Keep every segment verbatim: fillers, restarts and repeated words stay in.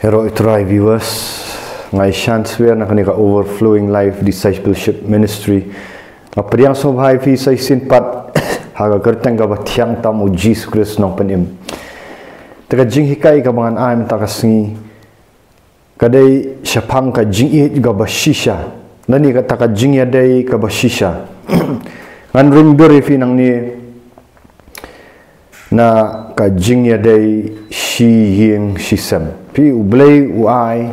Hero Itrai viewers, ngai shan swer na kane ka Overflowing Life Discipleship Ministry. Nga pdiang sngewbha ïa phi sa shisien pat ha ka kyrteng kaba thiang tam u Jisu Khrist Nongpynim. Te ka jinghikai kaba ngan ai mynta ka sngi ka dei shaphang ka jingïeit kaba shisha, lane kata ka jingïadei kaba shisha. Ngan ring dur ïa phi nangne na ka jingïadei shi ïing shi sem. Phi, U Blei u ai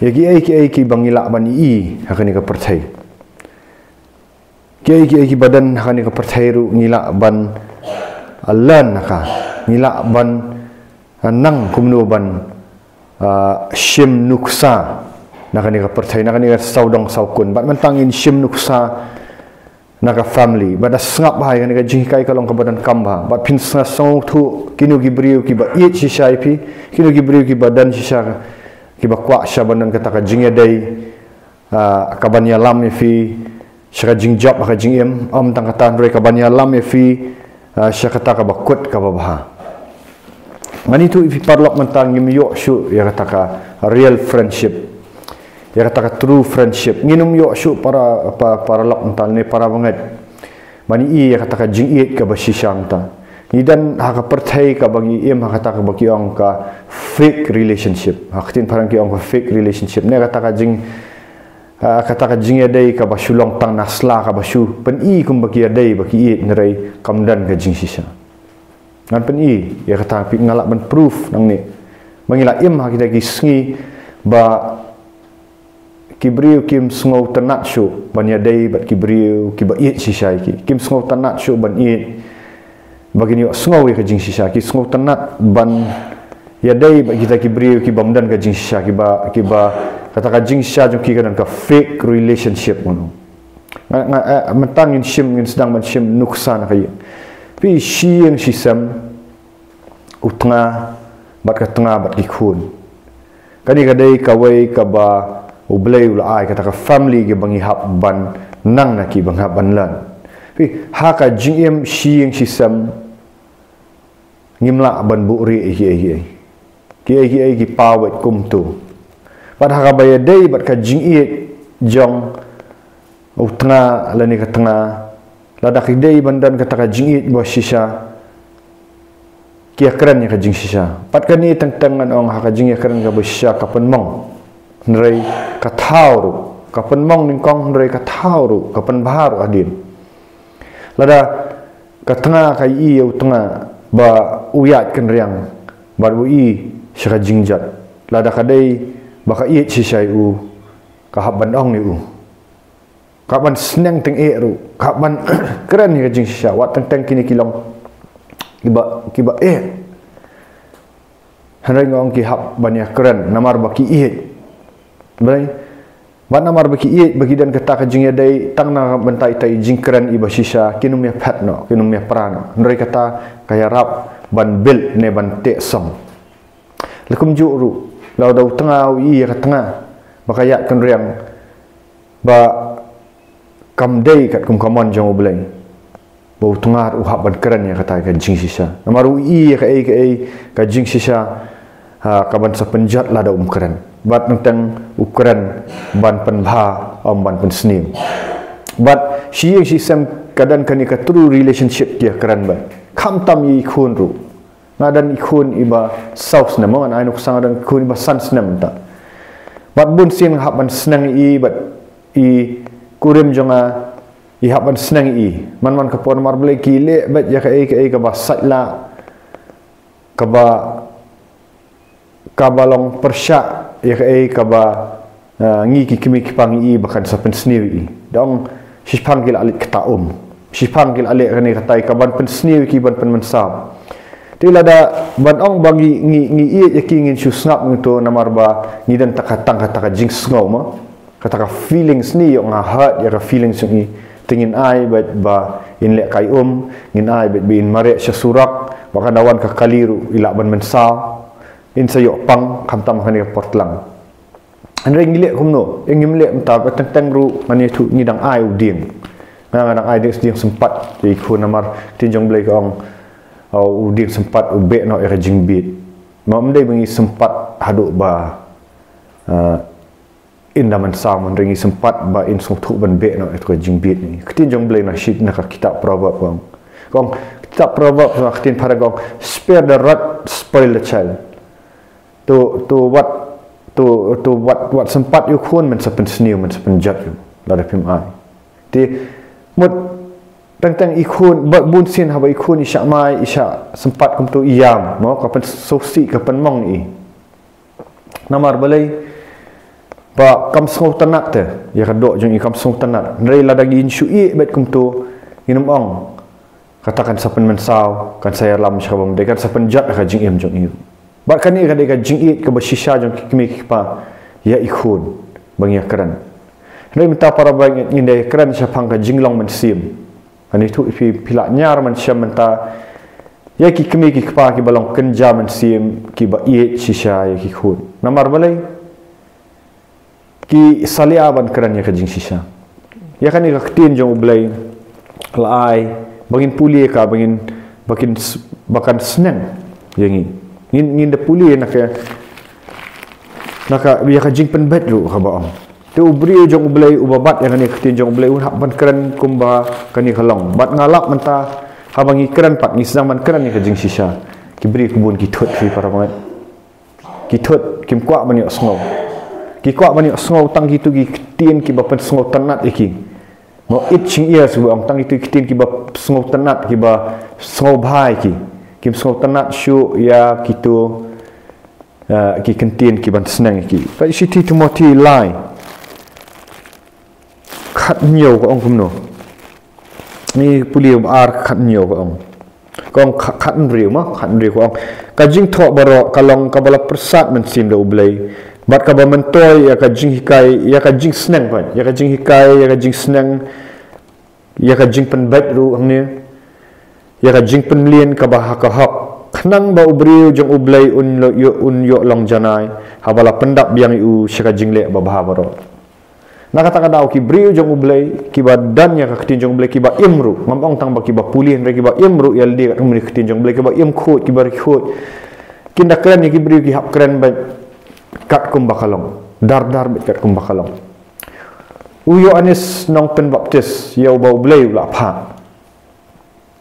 ïa kiei kiei kiba ngi lah ban ïohi ha kane ka pyrthei. Kiei kiei kiba don ha kane ka pyrthei ruh ngi lah ban, ah, learn na ka. Ngi lah ban, ah, nang kumno ban, ah, shim nuksa na kane ka pyrthei, na kane ka sawdong sawkun. Bad mynta ngin shim nuksa na ka family. Bad da sngap bha ïa kane ka jinghikai ka long kaba donkam bha. Bad phin sa sngewthuh kino ki briew kiba ïeit shisha ïa phi, kino ki briew kiba don shisha, kiba kwah shisha ban don kata ka jingïadei, ah, kaban ïalam ïa phi sha ka jingjop ha ka jingim, ym tang kata hynrei kaban ïalam ïa phi, ah, sha kata kaba kut kaba bha. Ngan ïathuh ïa phi paralok mynta ngim ïoh shuh ïa kata ka real friendship, ïa kata ka true friendship. Ngin ym ïoh shuh para, pa-, paralok mynta ne para bangeit ban ïohi ïa kata ka jingïeit kaba shisha mynta. Ngi don ha ka pyrthei kaba ngi im ha kata kaba ki ong ka fake relationship. Ha ka ktien phareng ki ong ka fake relationship. Ne kata ka jing, ah, kata ka jingïadei kaba shu long tang na sla, kaba shu pyni kumba ki ïadei ba ki ïeit hynrei kam don ka jingshisha. Ngan pyni ïa kata, phi, nga lah ban proof nangne. Ba ngi la im ha kita ki sngi ba ki briew kim sngewtynnat shuh ban ïadei bad ki briew kiba ïeit shisha ïa ki. Kim sngewtynnat shuh ban ïeit ba kin ïohsngew ïa ka jingshisha. Ki sngewtynnat ban ïadei bad kita ki briew kibym don ka jingshisha, kiba, kiba kata ka jingshisha jong ki ka don ka fake relationship, kumno. Nga, nga, eh, mynta ngin shim, ngin sdang ban shim nuksa na ka ïing. Phi, shi ïing shi sem, u tnga bad ka tnga bad ki khun. Kane ka dei kawei kaba U Blei u la ai, kata ka family kaba ngi hap ban nang na ki, ba ngi hap ban learn. Phi, ha ka jingim shi ïing shi sem ngim lah ban buhrieh ïa kiei kiei. Kiei kiei ki paw beit kumto. Bad ha kaba ïadei bad ka jingïeit jong u tnga lane ka tnga, lada ki dei ban don kata ka jingïeit ba shisha, ki ïakren ïa ka jingshisha. Bad kane teng teng ngan ong ha ka jingïakren kaba shisha ka pynmong, hynrei ka thaw ruh. Ka pynmong nyngkong hynrei ka thaw ruh, ka pynbha ruh hadien. Lada ka tnga ka ïohi ïa u tnga ba u ïaid kynriang bad u ïohi sha ka jingjot, lada ka dei ba ka ïeit shisha ïa u, ka hap ban ong ïa u. Ka hap ban sneng tyngeh ruh, ka hap ban kren ïa ka jingshisha. Wat teng teng kine ki long kiba, kiba eh. Hynrei nga ong ki hap ban ïakren namar ba ki ïeit. Balei? Bad namar ba ki ïeit, ba ki don kata ka jingïadei tang na bynta ita i jingkren iba shisha, kin ym ïaphet noh, kin ym ïapra noh. Hynrei kata ka ïarap ban build ne ban teh song. La kumjuh ruh, lada u tnga u ïohi ïa ka tnga ba ka ïaid kynriang, ba kam dei katkum ka mon jong U Blei, ba u tnga ruh u hap ban kren ïa kata ka jingshisha. Namar u ïohi ïa kaei kaei ka jingshisha, ha, kaban sa pynjot lada um kren. Bad teng teng u kren ban pynbha, ym ban pynsniew. Bad shi ïing shi sem ka don kane ka true relationship, ki ïakren bha. Khamtam ïa i khun ruh. Nga don i khun iba saw snem, ngan ai nuksa, nga don i khun iba san snem mynta. Bad bun sien nga hap ban sneng ïa i, bad i kurim jong nga i hap ban sneng ïa i. Man man ka por namar balei, ki leh beit ïa kaei kaei kaba sait lah, kaba, kaba long pyrshah ïa kaei kaba, ah, ngi ki kmie ki kpa ngi ïohi ba kan sa pynsniew ïa i. Da ong, shiphang ki la leit kata um, shiphang ki la leh kane katai kaban pynsniew ïa ki, ban pynmynsaw. Te lada ban ong ba ngi, ngi, ngi ïeit ïa ki, ngin shu sngap nangto namar ba ngi don tang kata, tang kata ka jingsngew, mo. Kata ka feelings ne ïoh nga hurt ïa ka feelings jong i. Te ngin ai beit ba in lehkai um, ngin ai beit ba in mareh sha surok, ba kan da wan ka kali ruh i lah ban mynsaw. In sa ïoh pang, khamtam ha kane ka por tlang. Hynrei ngi leh kumno? Ïa, ngim leh mynta, ba teng teng ruh ngan ïathuh, ngi dang ai u dieng. Nga, nga dang ai dieng, dieng sympat ïa i khun namar ktien jong U Blei ka ong, oh, u dieng sympat u beh noh ïa ka jingbit. Mo ym dei ba ngi sympat haduh ba, eh, ynda mynsaw, hynrei ngi sympat ba ngin sngewthuh ban beh noh ïa ka jingbit. Ka ktien jong U Blei na shi, na ka kitab Proverb ka ong. Ka ong, kitab Proverb, ka ktien Phareng ka ong, "Spare the rod, spoil the child." To, to wat, to, to wat, wat sympat ïa u khun men sa pynsniew, men sa pynjot ïa u, lada phim ai. Te mut, teng teng i khun, ba, bun sien haba i khun i shah mai, i shah sympat kumto i ïam, mo, ka pynsngewsih, ka pynmong i. Namar balei? Ba kam sngewtynnat te ïa ka doh jong i, kam sngewtynnat. Hynrei lada ngin shu ïeh beit kumto, ngin ym ong, kata kan sa pynmynsaw, kan sa ïalam sha kaba ym dei, kan sa pynjot ha ka jingim jong i. Bad kane ka dei ka jingïeit kaba shisha jong ki kmie ki kpa ïa i khun ba ngi ïakren. Hynrei mynta para bangeit, ngin da ïakren shaphang ka jinglong mynsiem. Ngan ïathuh ïa phi, phi lah ñiar mynsiem mynta ïa ki kmie ki kpa kiba long kynja mynsiem, kiba ïeit shisha ïa ki khun. Namar balei? Ki salia ban kren ïa ka jingshisha. Ïa kane ka ktien jong U Blei la ai ba ngin pule ka, ba ngin, ba kin s-, ba kan sneng ïa ngi. Ngin, ngin da pule na ka, na ka, ïa ka jingpynbeit ruh kaba ong. Te u briew jong U Blei uba bat ïa kane ka ktien jong U Blei un hap ban kren kumba kane ka long. Bad nga lap mynta haba ngi kren pat, ngi sdang ban kren ïa ka jingshisha, ki briew ki bun ki thut, phi para bangeit. Ki thut, kim kwah ban ïohsngew. Ki kwah ban ïohsngew tang kito ki ktien kiba pynsngewtynnat ïa ki. Mo, itching ears ba ong, tang kito ki ktien kiba sngewtynnat, kiba sngewbha ïa ki. Kim sngewtynnat shuh ïa kito, eh, ki ktien kiban sneng ïa ki. Ka shithi Timothi lai khathynñiew ka ong kumno? Ngi pule ba ar khathynñiew ka ong. Ka ong kha-, khathynriew mo, khathynriew ka ong, ka jingthoh baroh ka long kaba la pyrsad mynsiem da U Blei, bad kaba myntoi ïa ka jinghikai, ïa ka jingsneng pat, ïa ka jinghikai, ïa ka jingsneng, ïa ka jingpynbeit ruh hangne, ïa ka jingpynmlien kaba ha ka hok, khnang ba u briew jong U Blei un lo-, ïoh, un ïoh long janai haba la pyndap biang ïa u sha ka jingleh babha baroh. Na kata ka daw ki briew jong U Blei kiba don ïa ka ktien jong U Blei, kiba im ruh, ngam ong tang ba kiba pule, hynrei kiba im ruh ïa lade katkum ka ktien jong U Blei, kiba im khuid, kiba ri khuid, kin da kren ïa ki briew, ki hap kren beit katkum ba ka long, dar dar beit katkum ba ka long. U Ïoannis Nongpynbaptis ïa uba U Blei u la phah,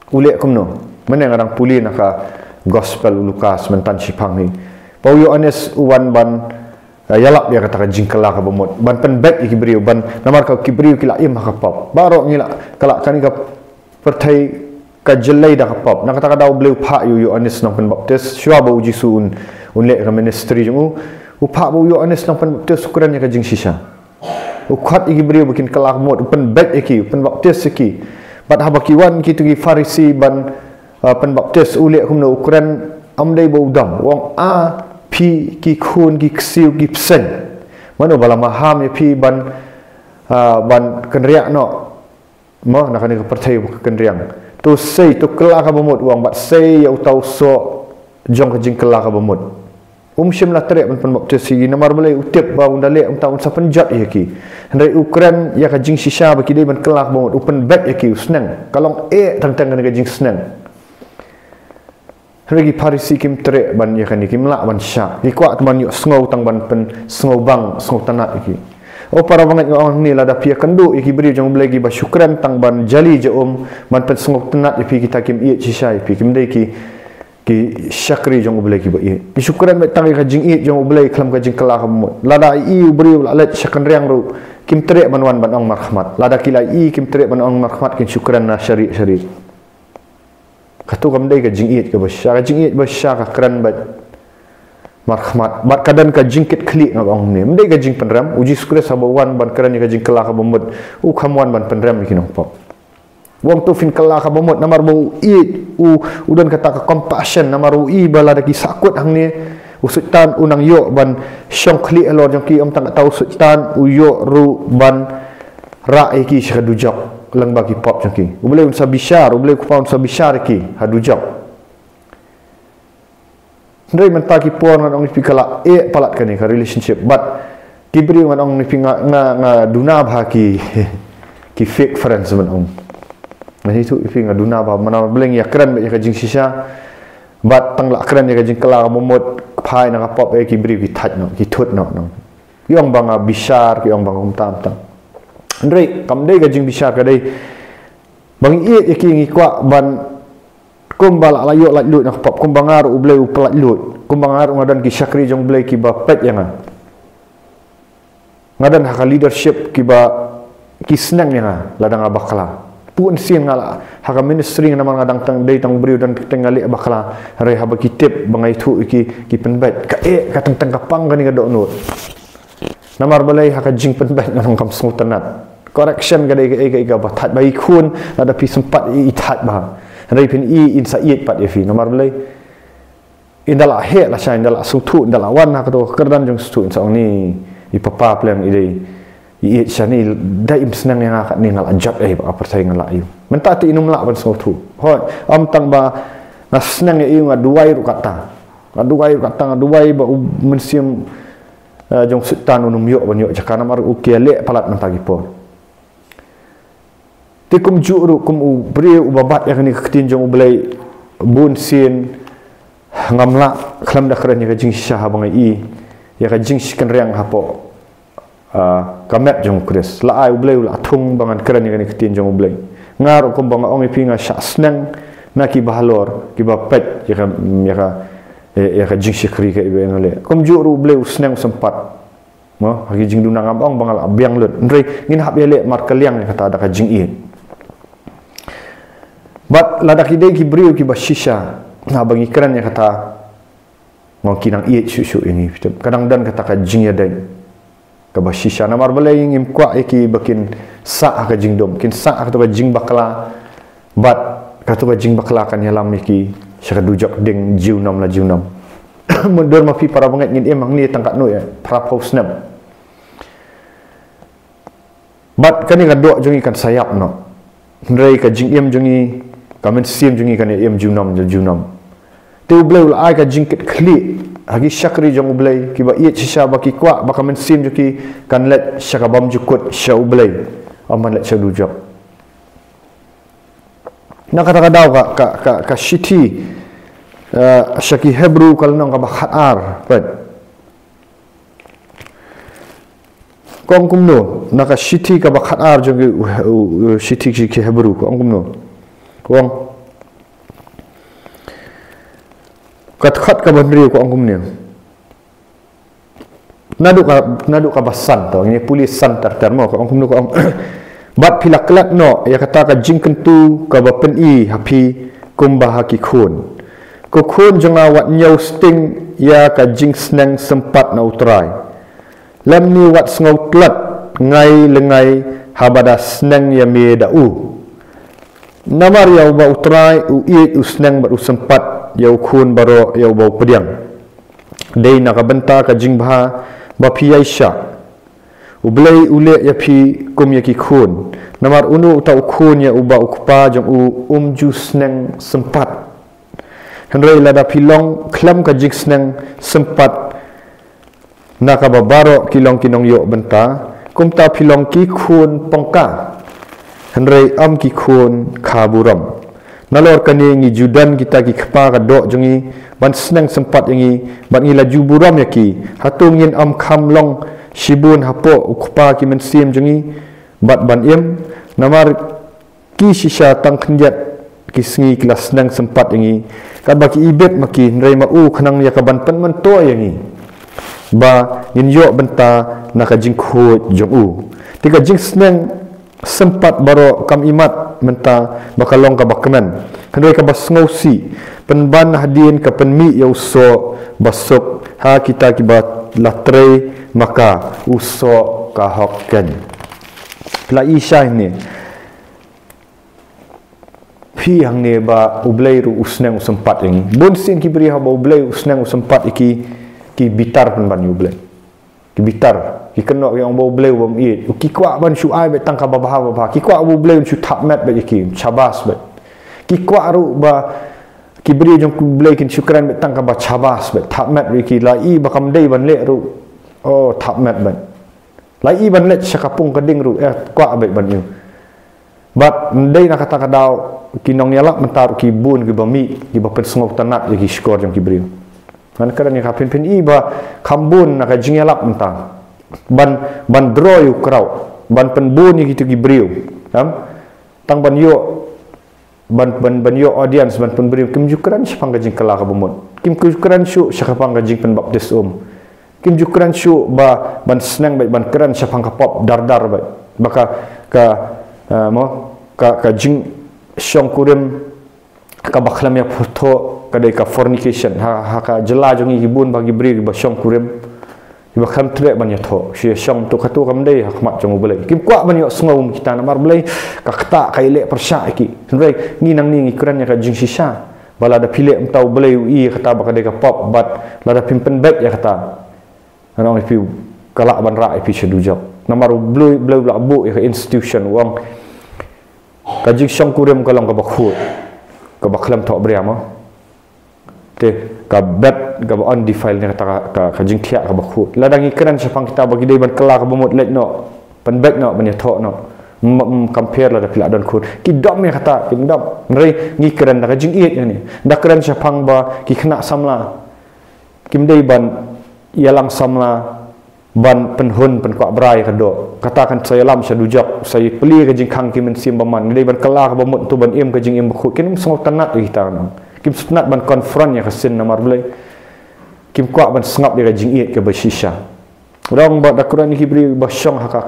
u leh kumno? Mynne nga dang pule na ka Gospel u Lukas myntan shiphang hi, ba u Ïoannis u wan ban, eh, ïalap ïa kata ka jingkylla kaba mut, ban pynbeit ïa ki briew, ban, namar ka ki briew ki la im ha ka pop. Baroh ngi la kylla, kane ka pyrthei ka jyllei da ka pop. Na kata ka daw U Blei u phah ïa u Ïoannis Nongpynbaptis, shuwa ba U Jisu un, un leh ka ministry jong u, u phah ba u Ïoannis Nongpynbaptis u kren ïa ka jingshisha. U khot ïa ki briew ba kin kylla kaba mut, u pynbeit ïa ki, u pynbaptis ïa ki. Bad haba ki wan kito ki Pharisi ban, uh, pynbaptis, u leh kumno? U kren, ym dei ba u dom, u ong, "A phi ki khun ki ksiew ki bseiñ, mano ba la maham ïa phi ban, uh, ban kynriah noh, mo, na kane ka pyrthei ba ka kynriang? To sei, to kylla kaba mut," u ong, "bad sei ïa uta u soh jong ka jingkylla kaba mut." Um shym la treh ban pynbaptis ïa ki, namar balei? U tip ba ynda leh kumta un sa pynjot ïa ki. Hynrei u kren ïa ka jingshisha ba ki dei ban kylla kaba mut, u pynbeit ïa ki, u sneng. Ka long eh tang tang kane ka jingsneng. Hynrei ki Pharisi kim treh ban ïa kane, kim lah ban shah. Ki kwah tang ban ïohsngew, tang ban pynsngewbang, sngewtynnat ïa ki. O para bangeit, nga ong hangne, lada phi ïakynduh ïa ki briew jong U Blei kiba shu kren tang ban jali ja um, ban pynsngewtynnat ïa phi, kita kim ïeit shisha ïa phi, kim dei ki ki shakri jong U Blei kiba ïeit. Ki shu kren beit tang ïa ka jingïeit jong U Blei khlem ka jingkylla kaba mut. Lada i u briew la leit sha kynriang ruh, kim treh ban wan ban ong markhmat. Lada ki la i, kim treh ban ong markhmat, kin shu kren na shariah shariah. Kato kam dei ka jingïeit kaba shisha. Ka jingïeit ba shisha ka kren beit markhmat. Bad ka don ka jingkitkhlieh, nga ong hangne. Ym dei ka jingpynrem. U Jisu Khrist haba u wan ban kren ïa ka jingkylla kaba mut, u kham wan ban pynrem ïa ki nongpop. U ong to phin kylla kaba mut, namar ba u ïeit, u, u don kata ka compassion, namar u i ba lada ki sahkut hangne, u Soitan u nang ïoh ban shong khlieh halor jong ki. Ym tang kata, u Soitan u ïoh ruh ban rah ïa ki sha ka dujok lyngba ki pop jong ki. U Blei un sa bishar, U Blei u Kpa un sa bishar ïa ki ha dujok. Hynrei mynta ki por, ngan ong ïa phi, ka la eh palat kane ka relationship. Bad ki briew, ngan ong ïa phi, nga, nga, nga duna bha ki, ki fake friends ban ong. Ngan ïathuh ïa phi, nga duna bha, namar ba nga ïakren beit ïa ka jingshisha. Bad tang la kren ïa ka jingkylla ka bamut, phai na ka pop, eh, ki briew ki thait noh, ki thut noh, noh. Ki ong ba nga bishar, ki ong ba nga kumta kumta. Hynrei kam dei ka jingbishar, ka dei ba ngi ïeit ïa ki, ngi kwah ban, kumba la, la ïoh laitluid na ka pop, kumba nga ruh U Blei u pyllaitluid, kumba nga ruh nga don ki shakri jong U Blei kiba peit ïa nga. Nga don ha ka leadership kiba, ki sneng ïa nga lada nga bakla. Bun sien nga la ha ka ministry nga, namar nga dang tang, dei tang briew, don teng nga leh bakla. Hynrei haba ki tip ba nga ïathuh ïa ki, ki pynbeit. Ka eh, ka teng teng ka pang kane ka dohnud. Namar balei? Ha ka jingpynbeit nga ong kam sngewtynnat. Correction ka dei ka, ka, kaba thait bha. I khun, lada phi sympat i, i thait bha. Hynrei phin i, in sa ïeit pat ïa phi. Namar balei? Ynda la heh lashai, ynda la sngewthuh, ynda la wan ha kato ka kyrdan jong sngewthuh, in sa ong, ni, i papa pleng, i dei, i ïeit shane, da im sneng ïa nga katne, nga la jot ei ba ka pyrthei nga la ïoh. Mynta te in ym lah ban sngewthuh. Hooid, ym tang ba nga sneng ïa u, nga duwai ruh kata. Nga duwai ruh kata, nga duwai ba u mynsiem, eh, jong Soitan un ym ïoh ban ïoh jaka, namar u ki ïaleh palat mynta ki por. Te kumjuh ruh kum u briew uba bat ïa kane ka ktien jong U Blei, bun sien ngam lah khlem da kren ïa ka jingshisha haba nga i ïa ka jingshikynriang hapoh, ah, ka met jong U Khrist. La ai U Blei u la thung ba ngan kren ïa kane ka ktien jong U Blei. Nga ruh kumba nga ong ïa phi, nga shah sneng na kiba halor, kiba peit ïa ka, ïa ka, ïa ka jingshakri kaba nga leh. Kumjuh ruh U Blei u sneng u sympat. Mo, ha ki jingduna ngam ong ba nga la biang lut. Hynrei ngin hap ïaleh markylliang ïa kata da ka jingïeit. Bad lada ki dei ki briew kiba shisha, haba ngi kren ïa kata, mo, ki nang ïeit shuh shuh ïa ngi. Ka dang don kata ka jingïadei kaba shisha. Namar balei? Ngim kwah ïa ki ba kin sah ha ka jingdum, kin sah ha kato ka jingbakla. Bad kato ka jingbakla kan ïalam ïa ki sha ka dujok ding junom la junom. Mutdur ma phi para bangeit, ngin im hangne tang katno ïa, phra phew snem. Bad kane ka doh jong ngi kan sa ïap noh. Hynrei ka jingim jong ngi, ka mynsiem jong ngi kan ïa im junom la junom. Te U Blei u la ai ka jingkitkhlieh ha ki shakri jong U Blei kiba ïeit shisha, ba ki kwah ba ka mynsiem jong ki kan leit sha ka bymjukut, sha U Blei, ym ban leit sha dujok. Na kata ka daw ka, ka, ka, ka shithi, eh, sha ki Hebru ka lynnong kaba khatar, peit. Ka ong kumno, na ka shithi kaba khatar jong ki, u, u, u, shithi ki, ki Hebru, ka ong kumno. Ka ong, ka dkhot kaba hynriew ka ong kumne. Naduh ka, naduh kaba san, to, ngin pule san ter ter mo, ka ong kumno, ka ong. Bad phi la klet noh ïa kata ka jingkyntu kaba pyni ha phi kumba ha ki khun. Ko khun jong nga, wat ñiew sting ïa ka jingsneng sympat na U Trai, lymne wat sngew tlot ngai lyngngai haba da sneng ïa me da u. Namar ïa uba U Trai u ïeit u sneng bad u sympat ïa u khun baroh ïa uba u pdiang. Dei na ka bynta ka jingbha ba phi ïaishah. U Blei u leh ïa phi kum ïa ki khun. Namar uno uta u khun ïa uba u kpa jong u um ju sneng sympat? Hynrei lada phi long khlem ka jingsneng sympat, na kaba baroh ki long ki nongïoh bynta, kumta phi long ki khun pongka, hynrei ym ki khun kha burom. Nalor kane ngi ju don kita ki kpa ka doh jong ngi ban sneng sympat ïa ngi, bad ngi la ju burom ïa ki. Hato ngin ym kham long shibun hapoh u Kpa ki mynsiem jong ngi bad ban im? Namar ki shisha tang khyndiat ki sngi ki la sneng sympat ïa ngi. Katba ki ibit ma ki, hynrei ma u khnang ïa ka ban pynmyntoi ïa ngi, ba ngin ïoh bynta na ka jingkhuid jong u. Te ka jingsneng sympat baroh kam imat mynta ba ka long kaba kmen, hynrei kaba sngewsih, pynban hadien ka pynmih ïa u soh ba suk ha kita kiba la trei ma ka, u soh ka hok keiñ. La i shai ne phi hangne ba U Blei ruh u sneng u sympat ïa ngi. Bun sien ki briew haba U Blei u sneng u sympat ïa ki, ki bitar pynban ïa U Blei. Ki bitar, ki kynnoh, ki ong ba U Blei u bym ïeit. Ki kwah ban shu ai beit tang kaba bha bha bha. Ki kwah ba U Blei un shu thap met beit ïa ki, shabas beit. Ki kwah ruh ba ki briew jong U Blei kin shu kren beit tang kaba shabas beit, thap met beit ïa ki. La i ba kam dei ban leh ruh, oh, thap met beit. La i ban leit sha ka pung ka ding ruh, eh, kwah beit ban ïoh. Bad ym dei na kata ka daw, ki nongïalap mynta ruh ki bun kiba mih, kiba pynsngewtynnat ïa ki shkor jong ki briew. Ngan kren ïa ka, phin, phin i ba kham bun na ka jingïalap mynta ban, ban draw ïa u crowd, ban pynbun ïa kito ki briew. Em? Tang ban ïoh, ban, ban, ban ïoh audience, ban pynbriew. Kim ju kren shaphang ka jingkylla kaba mut. Kim ju kren shuh shaphang ka jingpynbaptis um. Kim ju kren shuh ba ban sneng beit, ban kren shaphang ka pop dar dar beit. Ba ka, ka, eh, mo, ka, ka jingshongkurim kaba khlem ïa pyrthuh ka dei ka fornication. Ha, ha ka jylla jong ngi ki bun bah ki briew kiba shongkurim, kiba khlem treh ban ïathuh. Shu ïashong tu, kato kam dei ha khmat jong U Blei. Kim kwah ban ïohsngew ïa kita, namar Blei ka ktah, ka ïaleh pyrshah ïa ki. Hynrei ngi nangne ngi kren ïa ka jingshisha. Ba lada phi leh mynta, U Blei u i ïa kata ba ka dei ka pop, bad lada phim pynbeit ïa kata, ngan ong ïa phi, ka lah ban rah ïa phi sha dujok. Namar U Blei, Blei u la buh ïa ka institution, u ong ka jingshongkurim ka long kaba khuid, kaba khlem thohbria mo. Te ka beit kaba undefiled ne kata ka, ka, ka jingthiah kaba khuid. Lada ngi kren shaphang kita ba ki dei ban kylla kaba mut, leit noh, pynbeit noh, ban ïathuh noh. M-, m-, compare lada phi la don khun. Ki dom ïa kata, kim dom. Hynrei ngi kren da ka jingïeit ïa kane. Da kren shaphang ba ki khynnah samla kim dei ban ïalang samla ban pynhun, pynkwah brai ka doh. Kata kan sa ïalam sha dujok, sa ïaplie ka jingkhang ki mynsiem bymman. Ngi dei ban kylla kaba mut, to ban im ka jingim bakhuid. Kim sngewtynnat ïa kita, nang. Kim sngewtynnat ban confront ïa ka sin, namar Blei kim kwah ban sngap ïa ka jingïeit kaba shisha. Dang ba da kren ïa ki briew ba shong ha ka,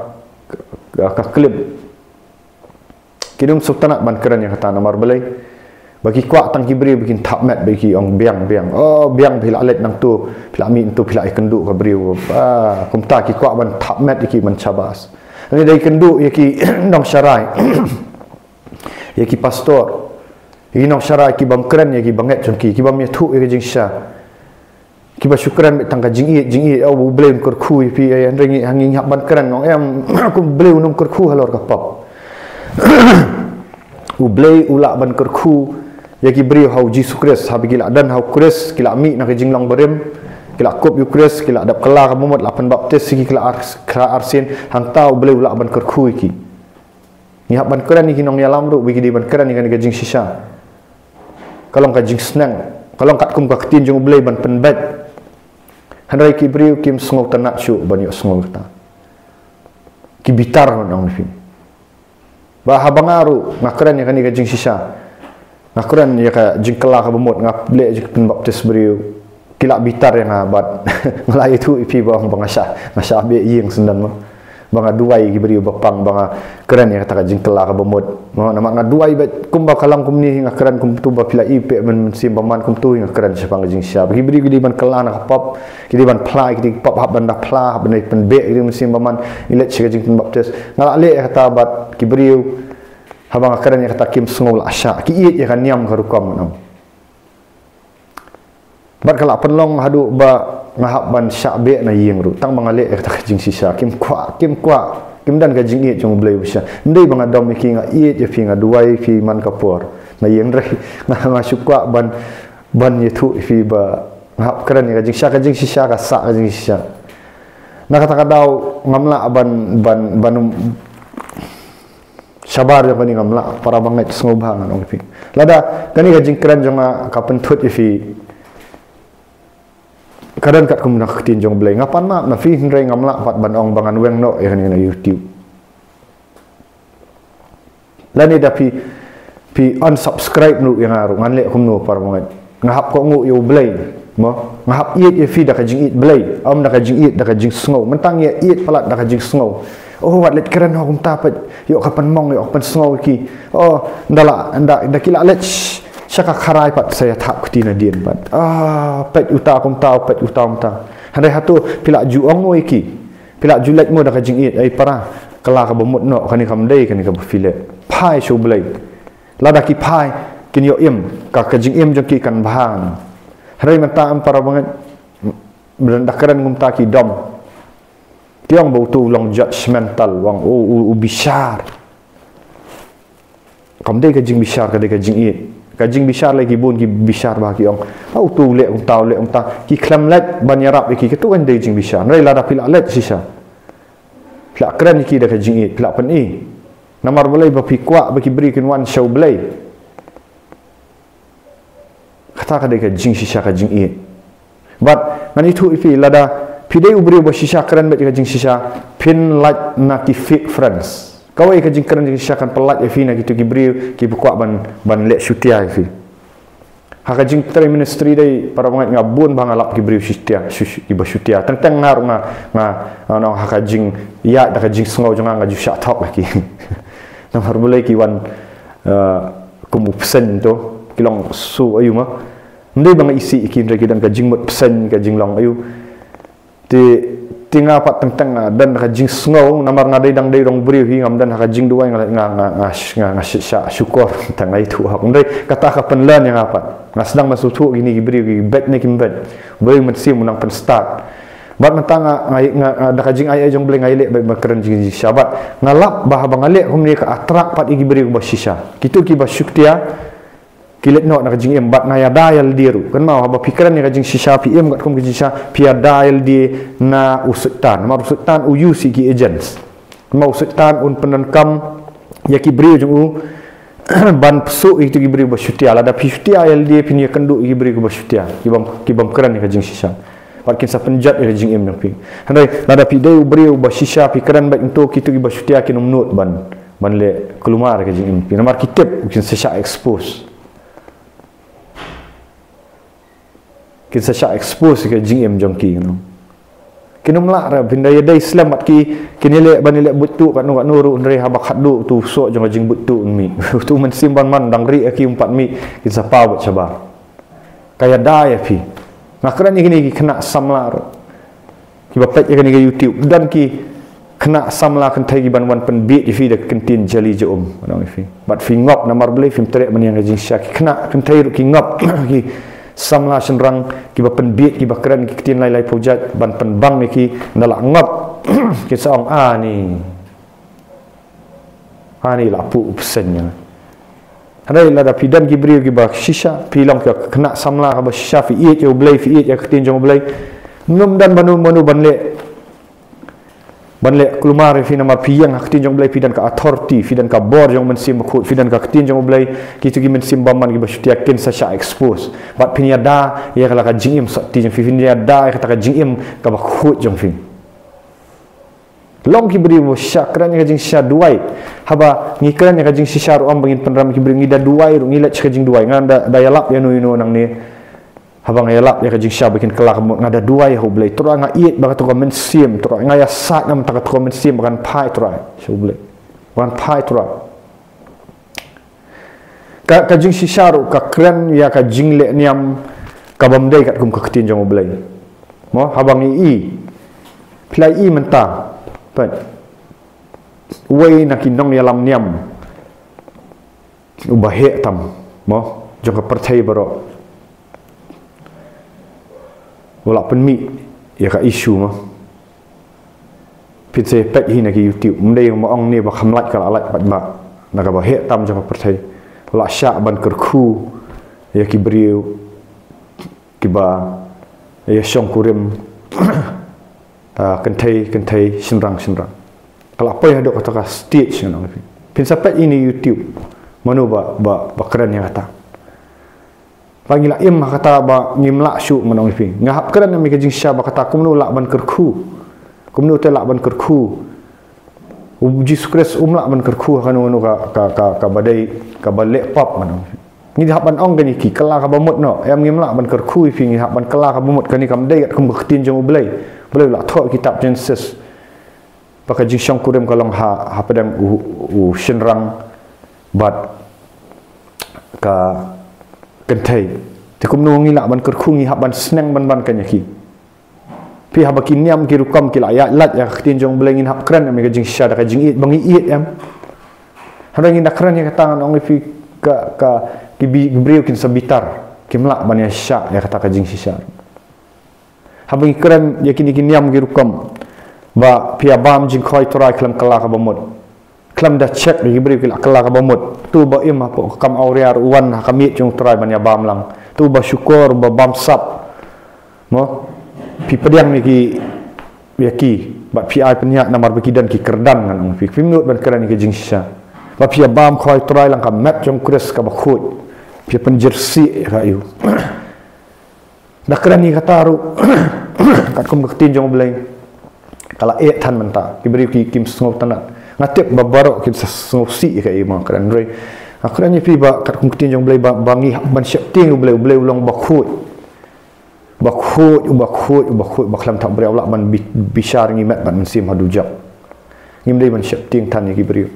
ka, ka clip. Kim sngewtynnat ban kren ïa kata, namar Blei ba ki kwah tang ki briew ba kin thap met, ba ki ong biang, biang. Oh, biang, phi la leit nangtu, phi la mih nangtu, phi la ïakynduh ka briew. Ah, kumta ki kwah ban thap met ïa ki, ban shabas. Ngi dei kynduh ïa ki nongsharai, ïa ki pastor, ïa ki nongsharai, ki bym kren ïa ki bangeit jong ki, ki bym ïathuh ïa ka jingshisha. Kiba shu kren beit tang ka jingïeit, jingïeit, oh, U Blei un kyrkhu ïa phi, eh, hynrei ngi, ngi hap ban kren, nong em, kum U Blei un ym kyrkhu halor ka pop. U Blei u lah ban kyrkhu ïa ki briew ha U Jisu Khrist, haba ki la don ha U Khrist, ki la mih na ka jinglong barim, ki la kup ïa U Khrist, ki la dep kylla kaba mut, la pynbaptis ïa ki, ki la ar-, ki la arsien, hangta U Blei u lah ban kyrkhu ïa ki. Ngi hap ban kren ïa ki nongïalam ruh, ba ki dei ban kren ïa kane ka jingshisha. Ka long ka jingsneng, ka long katkum ka ktien jong U Blei ban pynbeit. Hynrei ki briew kim sngewtynnat shuh ban ïohsngew kata. Ki bitar, ngan ong ïa phi. Ba haba nga ruh nga kren ïa kane ka jingshisha, nga kren ïa ka jingkylla kaba mut, nga leh jingpynbaptis briew, ki la bitar ïa nga, bad nga la ïathuh ïa phi ba, ba nga shah, nga shah beh ïing syndon mo. Ba nga duwai ïa ki briew ba pang ba nga kren ïa kata ka jingkylla kaba mut. Mo, namar nga duwai beit, kumba ka long kumne hi nga kren, kumto ba phi la i peh mynsiem bymman, kumto hi nga kren shaphang ka jingshisha. Ba ki briew ki dei ban kylla na ka pop, ki dei ban phla, ki dei pop, hap ban da phla, hap ban da pynbeh, ki dei mynsiem bymman, ngi leit sha ka jingpynbaptis. Nga la leh ïa kata, bad ki briew, haba nga kren ïa kata, kim sngew lashai, ki ïeit ïa ka niam ka rukom, ngan ong. Bad ka la pynlong haduh ba nga hap ban shah beh na ïing ruh, tang ba nga leh ïa kata ka jingshisha. Kim kwah, kim kwah, kim don ka jingïeit jong U Blei ba shisha. Ym dei ba nga dom ïa ki, nga ïeit ïa phi, nga duwai ïa phi man ka por na ïing, hynrei nga, nga shu kwah ban, ban ïathuh ïa phi ba nga hap kren ïa ka jingshisha, ka jingshisha ka sah, ka jingshisha. Na kata ka daw ngam lah ban, ban, ban, um, shabar jong kane ngam lah, para bangeit, sngewbha, ngan ong ïa phi. Lada kane ka jingkren jong nga ka pynthut ïa phi, ka don katkum na ka ktien jong U Blei, nga pan map na phi, hynrei ngam lah pat ban ong ba ngan weng noh ïa kane na YouTube. Lane da phi, phi unsubscribe noh ïa nga ruh, ngan leh kumno, para bangeit? Nga hap kohnguh ïa U Blei, mo? Nga hap ïeit ïa phi da ka jingïeit Blei, ym da ka jingïeit, da ka jingsngew. Mynta ngi ïeit palat da ka jingsngew. Oh, wat leit kren ho kumta, peit, ïoh ka pynmong, ïoh ka pynsngew ïa ki. Oh, ynda la, ynda, ynda ki la leit sh-, sha ka kharai pat, sa ïathap kti nadien pat. Ah, peit uta kumta, peit uta kumta. Hynrei hato phi la ju ong mo ïa ki? Phi la ju leit mo da ka jingïeit? Ai para, kylla kaba mut noh, kane kam dei kane kaba phi leh. Phai sha U Blei. Lada ki phai, kin ïoh im, ka, ka jingim jong ki kan bha. Hynrei mynta, em, para bangeit, lada kren kumta ki dom. Ki ong ba uto u long judgmental, u ong u, u, u bishar. Kam dei ka jingbishar, ka dei ka jingïeit. Ka jingbishar lei ki bun ki bishar ba ki ong, ah, uto u leh kumta, u leh kumta. Ki khlem leit ban ïarap ïa ki, kato kan dei jingbishar. Hynrei lada phi la leit shisha, phi la kren ïa ki da ka jingïeit, phi la pyni. Namar balei? Ba phi kwah ba ki briew kin wan sha U Blei. Kata ka dei ka jingshisha, ka jingïeit. Bad ngan ïathuh ïa phi, lada phi dei u briew ba shisha kren beit ka jingshisha, phin lait na ki fake friends. Kawei ka jingkren jingshisha kan pynlait ïa phi na kito ki briew kiba kwah ban, ban leh shutia ïa phi. Ha ka jingtrei ministry dei, para bangeit, nga bun ba nga lap ki briew shutia, shu-, shu-, kiba shutia. Teng teng nga ruh nga, nga, nga ong ha ka jingïaid da ka jingsngew jong nga, nga ju shah thok ïa ki. Namar balei? Ki wan, eh, kum u bseiñ to, ki long su aïu ma. Ym dei ba nga isih ïa ki, hynrei ki don ka jingmut bseiñ, ka jinglong aïu. Te, te nga pat teng teng nga don ka jingsngew, namar nga dei dang dei rong briew hi, ngam don ha ka jingduwai, nga, nga, nga, nga, nga, nga shi-, shah shukor, teng nga ïathuh hok. Ym dei kata ka pynlong ïa nga pat. Nga sdang ban sngewthuh kine ki briew ki beit ne kim beit. Briew mynsiem u nang pynstad. Bad mynta nga, nga, nga, nga, da ka jingai jong U Blei nga ïaleh beit ban kren jingshisha. Bad nga lap ba haba nga leh kumne ka attract pat ïa ki briew ba shisha. Kito kiba shutia, ki leit noh na ka jingim, bad nga ïada ïalade ruh. Kynmaw, haba phi kren ïa ka jingshisha, phi im katkum ka jingshisha, phi ïada ïalade na u Soitan. Namar u Soitan u use ïa ki agents. Namar u Soitan un pyndonkam ïa ki briew jong u ban pynsuh ïa kito ki briew ba shutia. Lada phi shutia ïalade, phin ïakynduh ïa ki briew kiba shutia, ki bym, ki bym kren ïa ka jingshisha. Bad kin sa pynjot ïa ka jingim jong phi. Hynrei lada phi dei u briew ba shisha, phi kren beit, nto kito kiba shutia kin ym nud ban, ban leh kulmar ïa ka jingim jong phi. Namar ki tip, kin sa shah expose. Kin sa shah expose ïa ka jingim jong ki, you know. Kin ym lah re, phin da ïadei slem bad ki, kin ïaleh ban ïaleh buit tuh katno katno ruh, hynrei haba khatduh uto u soh jong ka jingbuit tuh un mih. Uto u mynsiem ban man dang rieh ïa ki um pat mih, kin sa paw beit shabar. Ka ïada ïa phi. Nga kren ïa kine ki khynnah samla ruh kiba peit ïa kane ka YouTube. Don ki khynnah samla kynthei kiban wan pynbieit ïa phi da ka ktien jali ja um, ngan ong ïa phi. Bad phi ngop, namar balei? Phim treh ban ïeng ha ka jingshisha. Ki khynnah kynthei ruh ki ngop, ki samla shynrang kiba pynbieit, kiba kren ki ktien lai lai phew jait ban pynbang ïa ki, ynda la ngop, ki sa ong, "Ani, ani la puh u bseiñ ïa nga." Hynrei lada phi don ki briew kiba shisha, phi long ka khynnah samla kaba shisha, phi ïeit ïa U Blei, phi ïeit ïa ka ktien jong U Blei, ym don mano mano ban leh, ban leh kulmar ïa phi, namar phi ïeng ha ka ktien jong U Blei, phi don ka authority, phi don ka bor jong U Mynsiem Bakhuid, phi don ka ktien jong U Blei. Kito ki mynsiem bymman kiba shutia kin sa shah expose. Bad phin ïada ïa ka la ka jingim sotti jong phi, phin ïada ïa kata ka jingim kaba khuid jong phi. Long ki briew ba shisha, kren ïa ka jingshisha, duwai. Haba ngi kren ïa ka jingshisha ruh, ym ba ngin pynrem ki briew, ngi da duwai ruh, ngi leit sha ka jingduwai. Nga da, da ïalap ïano ïano nangne. Haba nga ïalap ïa ka jingshisha ba kin kylla ka mut, nga da duwai ha U Blei. Trai, nga ïeit ba kato ka mynsiem, Trai, nga ïasaid na ka bynta kato ka mynsiem, ba kan phai, Trai, sha U Blei. Ba kan phai, Trai. Ka, ka jingshisha ruh ka kren ïa ka jingleh niam kabym dei katkum ka ktien jong U Blei. Mo, haba ngi i, phi la i mynta, peit, uwei na ki nongïalam niam uba heh tam, mo, jong ka pyrthei baroh, u la pynmih ïa ka issue, mo. Phin sa peit hi na ki YouTube, ym dei ma ong ne ba kham lait, ka la lait pat ba, na kaba heh tam jong ka pyrthei, u la shah ban kyrkhu ïa ki briew kiba ïashongkurim, ah, kynthei kynthei, shynrang shynrang. Ka la poi haduh kata ka stage, ngan ong ïa phi. Phin sa peit hi na YouTube, mano ba, ba, ba kren ïa kata. Ba ngi la im ha kata ba ngim lah shuh, ngan ong ïa phi. Nga hap kren ïa me ka jingshisha ba kata kumno lah ban kyrkhu. Kumno te lah ban kyrkhu. U Jisu Khrist um lah ban kyrkhu ha kano kano ka, ka, ka, kaba dei, kaba leh pap, ngan ong ïa phi. Ngi hap ban ong kane ki, kylla kaba mut noh. Em, ngim lah ban kyrkhu ïa phi, ngi hap ban kylla kaba mut, kane kam dei katkum ka ktien jong U Blei. Blei u la thoh kitab Genesis ba ka jingshongkurim ka long ha, hapdeng u, u shynrang bad ka kynthei. Te kumno ngi lah ban kyrkhu, ngi hap ban sneng ban ban kane ki. Phi, haba ki niam ki rukom ki la ïaid lait ïa ka ktien jong U Blei, ngin hap kren ïa me ka jingshisha da ka jingïeit ba ngi ïeit, em. Haba ngin da kren ïa kata, ngan ong ïa phi, ka, ka, ki bi-, ki briew kin sa bitar, kim lah ban ïashah ïa kata ka jingshisha. Haba ngi kren ïa kine ki niam ki rukom ba phi ïa bam jingkhoi Trai khlem kylla kaba mut, khlem da check ïa ki briew, ki la kylla kaba mut. Uto uba im hapoh ka kam awria ruh u wan ha ka miet jong U Trai ban ïa bam lang. Uto uba shukor, uba bamsap, mo, phi pdiang ïa ki, ïa ki, bad phi ai pynïaid namar ba ki don ki kyrdan, ngan ong ïa phi. Phim nud ban kren ïa ki jingshisha. Ba phi ïa bam khoi Trai lang ka met jong Khrist kaba khuid. Phi ïa pynjyrsieh ïa ka ïa u. Da kren ïa kata ruh. Katkum ka ktien jong U Blei. Ka la eh than mynta. Ki briew ki kim sngewtynnat. Nga tip ba baroh kin sa sngewsih ïa ka ïa ma kren re. Nga kren ïa phi ba katkum ka ktien jong U Blei ba, ba ngi hap ban sheptieng U Blei, U Blei u long ba khuid. Ba khuid, uba khuid, uba khuid, ba khlem thap briew lah ban bi-, bishar ngi met bad mynsiem ha dujok. Ngim dei ban sheptieng than ïa ki briew.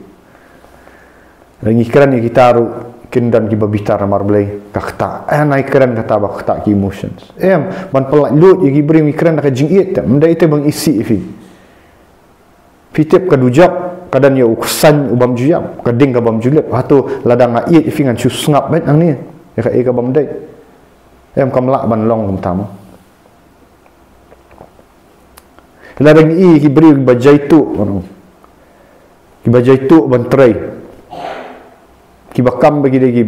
Ngi kren ïa kita ruh kin don kiba bitar namar Blei ka ktah. Eh, nai kren kata ba ktah ki emotions. Em, ban pynlait lut ïa ki briew ngi kren da ka jingïeit te. Ym dei te ba ngi isih ïa phi. Phi tip ka dujok, ka don ïa u ksain u bym ju ïap, ka ding ka bym ju lip. Hato lada nga ïeit ïa phi ngan shu sngap beit nangne. Ïa ka, ïa ka bym dei. Em, kam lah ban long kumta mo. Lada ngi ïohi ki briew kiba jaituh, kiba jaituh ban trei. Kiba kam ba ki dei ki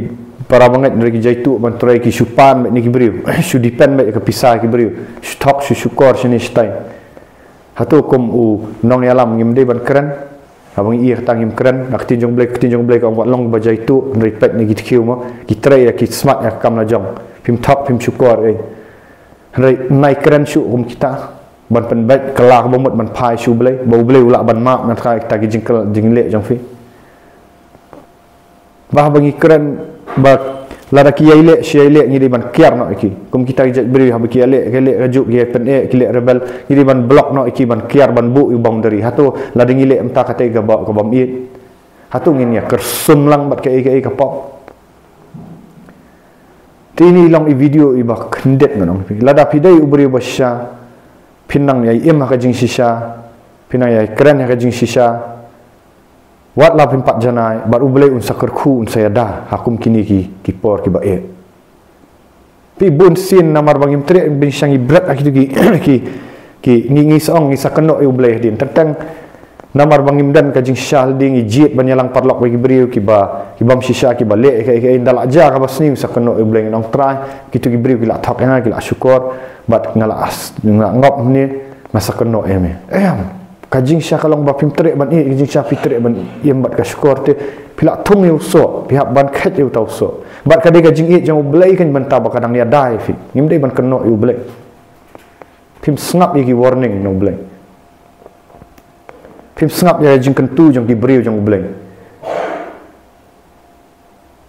para bangeit, hynrei ki jaituh ban trei, ki shu pan beit na ki briew. Shu depend beit ïa ka pisa ki briew. Shu thok, shu shukor shane shatai. Hato kum u nongïalam ngim dei ban kren? Haba ngi ïohi kata ngim kren, na ka ktien jong U Blei, ka ktien jong U Blei ka ong wat long ba jaituh, hynrei peit na ki tkiew mo, ki trei ïa, ki smat ïa ka kam la jong. Phim thok, phim shukor, eh. Hynrei nai kren shuh kum kita. Ban pynbeit kylla kaba mut ban phai sha U Blei. Ba U Blei u lah ban map na kata kita ki jingkylla, jingleh jong phi. Ba haba ngi kren ba lada ki ïai leh, shi ïai leh ngi dei ban kiar noh ïa ki. Kum kita ki jait briew haba ki ïaleh, ki leh kajuh, ki ïai pyneh, ki leh rebel, ngi dei ban block noh ïa ki, ban kiar, ban buh ïa u boundary. Hato lada ngi leh mynta kata kaba, ka bym ïeit. Hato ngin ïa kyrsum lang bad kaei kaei ka pop. Te ine i long i video iba khyndiat ngan ong ïa phi. Lada phi dei u briew ba shisha, phin nang ïai im ha ka jingshisha, phin nang ïai kren ha ka jingshisha. Wat la phim pat janai, bad U Blei un sa kyrkhu, un sa ïada ha kum kine ki, ki por kiba eh. Phi, bun sien namar ba ngim treh, bun sien ngi bret ha kito ki, ki, ki, ngi, ngi sa ong, ngi sa kynnoh ïa U Blei hadien. Teng teng namar ba ngim don ka jingshisha hadien, ngi jied ban ïalang paralok bad ki briew kiba, ki bym shisha, kiba leh ïa kaei kaei, ynda la jia kaba sniew ngi sa kynnoh ïa U Blei, ngi ong Trai, kito ki briew ki la thok ïa nga, ki la shukor, bad nga la as, nga la ngop hangne, nga sa kynnoh ïa me. Em. Ka jingshisha ka long ba phim treh ban ïeit, ka jingshisha phi treh ban im bad ka shukor te, phi la thung ïa u soh, phi hap ban khet ïa uta u soh. Bad ka dei ka jingïeit jong U Blei kan mynta ba ka dang ïada ïa phi. Ngim dei ban kynnoh ïa U Blei. Phim sngap ïa ki warning na U Blei. Phim sngap ïa ka jingkyntu jong ki briew jong U Blei.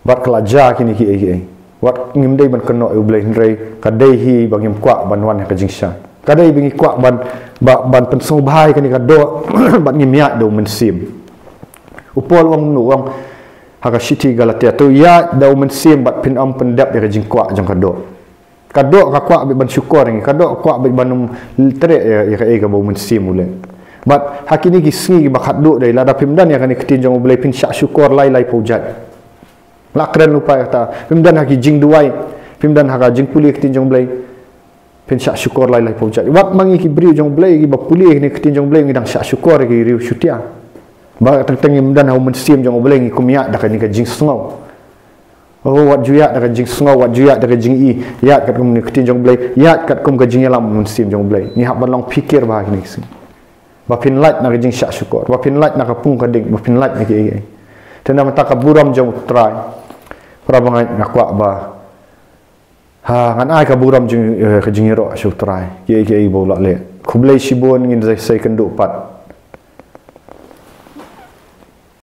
Bad ka la jia kine kiei kiei. Wat ngim dei ban kynnoh ïa U Blei hynrei ka dei hi ba ngim kwah ban wan ha ka jingshisha. Ka dei ba ngi kwah ban, ba, ban pynsngewbha ïa kane ka doh bad ngim ïaid da u mynsiem. U Paul u ong kumno, u ong ha ka shithi Galatia, to ïaid da u mynsiem bad phin ym pyndep ïa ka jingkwah jong ka doh. Ka doh ka kwah beit ban shukor ïa ngi, ka doh ka kwah beit ban ym treh ïa, ïa kaei kaba u mynsiem u leh. Bad ha kine ki sngi kiba khatduh dei, lada phim don ïa kane ka ktien jong U Blei phin shah shukor lai lai phew jait. La kren lypa ïa kata, phim don ha ki jingduwai, phim don ha ka jingpule ka ktien jong U Blei, phin shah shukor lai lai phew jait. Wat ma ngi ki briew jong U Blei kiba pule ïa kane ka ktien jong U Blei ngi dang shah shukor ïa ki riew shutia. Ba teng teng ngim don ha u mynsiem jong U Blei ngi kum ïaid da kane ka jingsngew. Oh, wat ju ïaid da ka jingsngew, wat ju ïaid da ka jingïeit, ïaid katkum ka ktien jong U Blei, ïaid katkum ka jingïalam mynsiem jong U Blei. Ngi hap ban long phikir bha ha kine ki sngi. Ba phin lait na ka jingshah shukor, ba phin lait na ka pung ka ding, ba phin lait na kiei kiei. Te namar kata ka burom jong U Trai. Para bangeit, nga kwah ba, ha, ngan ai ka burom jong, eh, ka jingïaroh sha U Trai. Kiei kiei ba u la leh. Khublei shibun, ngin sa ïakynduh pat